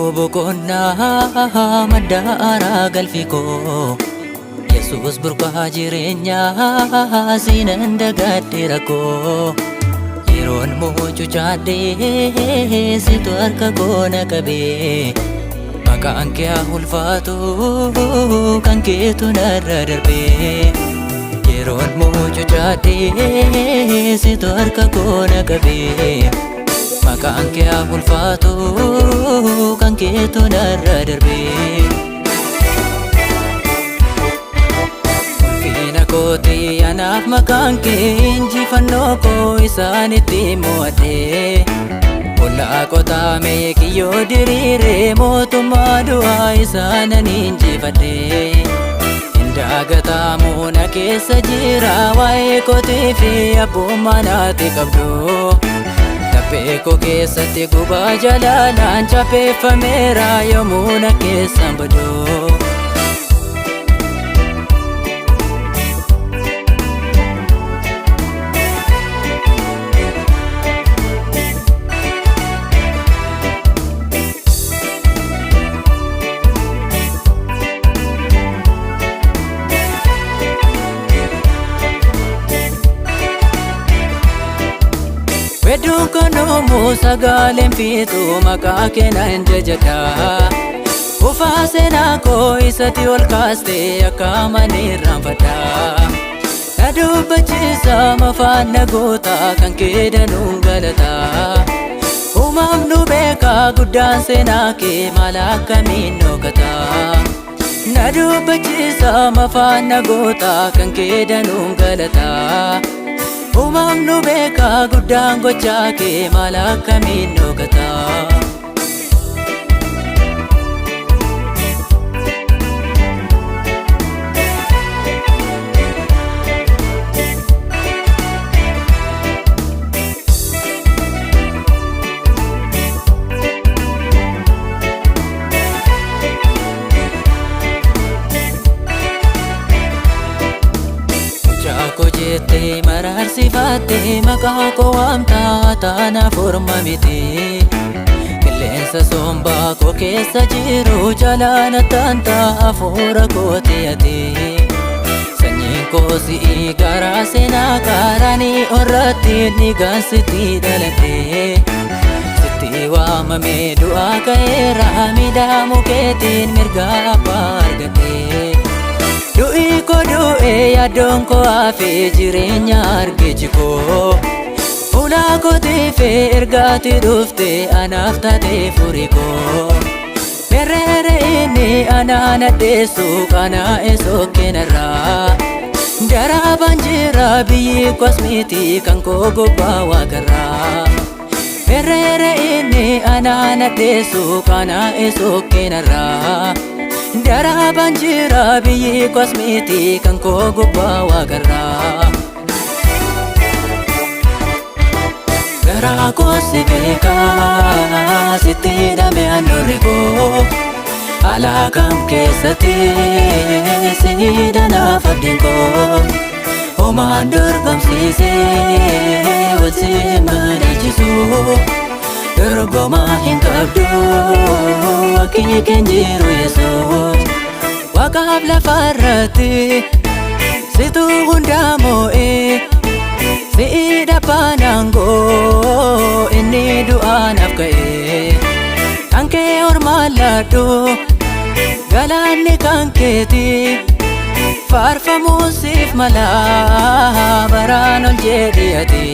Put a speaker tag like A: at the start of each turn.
A: Iddoo boqonnaa madda aaraa galfi koo Yesuus burqaa jireenyaa siinan dagadhe rakkoo Yeroon mucucaadhee situ harka koo na qabee Maqaan kee haa ulfaatu kan keetu narra darbee Yeroon mucucaadhee situ harka koo na qabee Maqaan kee haa ulfaatu kan keetu narra darbee Ulfina kooti anaaf maqaan kee injifannoo koo isaanitti mo'adhee Ollaa qotaamee kiyyoo diriiree mootummaa du'aa isaanan injifadhee Hin na keessa jira waa'ee kootii fi abbummaa naati qabdu Laphee koo keessatti gubaa jalalaan chapheeffameera yommuu na keessan badu. Wedduun konoomuu sagaleen fiixu maqaa keenan jajadha. Ufaa seenaa koo isatti ol kaastee akka malee irraanfadha. Na dubbachiisa mafaan na goota kan kee danuun galata. Uumamnu beekaa guddaan seenaa kee maal akkamiin dhokata. Na dubbachiisa mafaan na goota kan kee danuun galata. Uumamnu beekaa guddaan gochaa kee maal akkamiin dhokata. Mucaa koo jettee maraarsifattee maqaa koo waamtaa taanaaf orma miti. Qilleensa sombaa koo keessa jiru jalaana taanta hafuura kooti ati. Sanyiin koo si'ii garaa seenaa kaaraanii orratti dhiigaan sitti dhaladhe. Sitti waamamee du'aa ka'eera miidhamuu keetiin mirga abbaa argadhe. Du'i koo du'e yaaddoon koo hafee jireenya argeechi koo. Fuula kootiif ergaati dhufte anaaf taate furii koo. Mereere inni anaan addeessu qanaa'e sokkeenarraa. Daraabaan jira biyyi kos miti kan koo gubbaa waaqarraa. Mereere inni anaan addeessu qanaa'e sokkeenarraa. Daraabaan jira biyyi kos miti kan koo gubbaa waaqarraa. Garaa koo si beekaa sitti hidhame handhuurri koo Alaa kam keessatti si hidhanaaf abdiin koo Homaan dorgomsiisee wal si madaalchisu Dorgomaa hin qabdu akki keen jiru Yesuus Waaqaaf lafarratti situ hundaa moo'ee Si'idha baanaangoo inni du'aanaaf ka'e Kan kee ormaan laadhu galaanni kan keeti Faarfamuun siif mala baraan ol jedhi ati.